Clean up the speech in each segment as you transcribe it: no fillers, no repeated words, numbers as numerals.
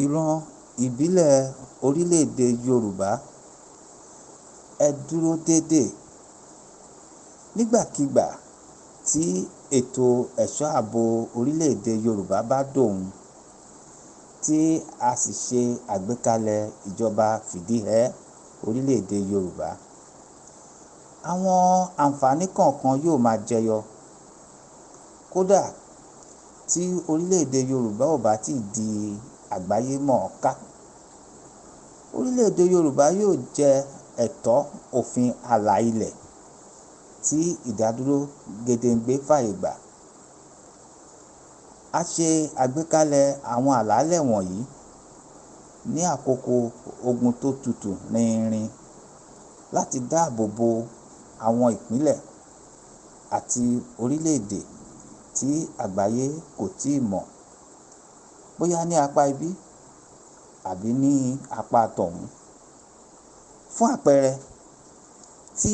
Ìran ìbílẹ̀ orílẹ̀-èdè Yorùbá, ẹ dúró déédé. Nígbàkigbà tí ètò ẹ̀ṣọ́ ààbò orílẹ̀-èdè Yorùbá bá dóhun, tí a sì ṣe àgbékalẹ̀ ìjọba fìdíhẹẹ́ orílẹ̀-èdè Yorùbá, àwọn àǹfààní kọ̀ọ̀kan yóò máa jẹyọ. Kódà tí orílẹ̀-èdè Yorùbá ò bá tíì di àgbáyé mọ̀ọ́ká, orílẹ̀-èdè Yorùbá yóò jẹ ẹ̀tọ́ òfin àlà ilẹ̀ tí ìdádúró gedengbe fàyè gbà. A ṣe àgbékalẹ̀ àwọn àlàálẹ̀ wọ̀nyí ní àkókò ogun tó tutù rinrin láti dáàbò bo àwọn ìpínlẹ̀ àti orílẹ̀-èdè tí àgbáyé kò tíì mọ̀ bóyá ní apá ibí àbí ní apá tọ̀hún. Fún àpẹẹrẹ, tí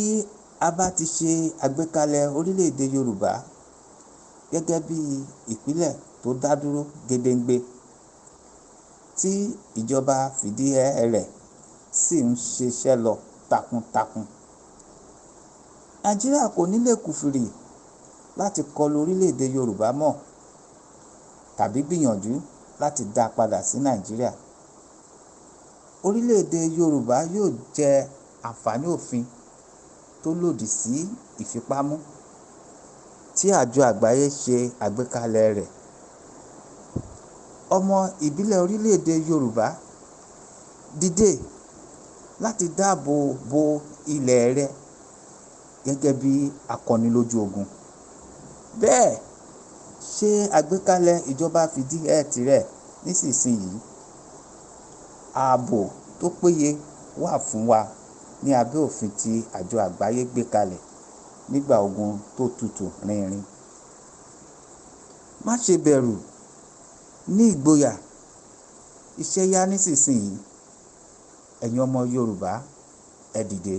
a bá ti ṣe àgbékalẹ̀ orílẹ̀-èdè Yorùbá gẹ́gẹ́ bí ìpínlẹ̀ tó dá dúró gedengbe, tí ìjọba fìdíhẹẹ́ rẹ̀ sì ń ṣiṣẹ́ lọ takuntakun, Nàìjíríà kò ní lè kúfìrí láti kọlu orílẹ̀-èdè Yorùbá mọ́ tàbí gbìyànjú láti dá padà sí Nàìjíríà. Orílẹ̀-èdè Yorùbá yóò jẹ àǹfààní òfin tó lòdì sí ìfipámú tí àjọ àgbáyé ṣe àgbékalẹ̀ rẹ̀. Ọmọ ìbílẹ̀ orílẹ̀-èdè Yorùbá, dìde láti dáàbò bo ilẹ̀ẹ rẹ gẹ́gẹ́ bí akọni lójú ogun. Bẹ́ẹ̀, ṣe àgbékalẹ̀ ìjọba fìdíhẹẹ́ tìrẹ nísinsìnyí. Ààbò tó péye wà fún wa ní abẹ́ òfin tí àjọ àgbáyé gbé kalẹ̀ nígbà ogun tó tutù rinrin. Má ṣe bẹ̀rù, ní ìgboyà, iṣẹ́ yá nísinsìnyí. Ẹ̀yin ọmọ Yorùbá, ẹ dìde.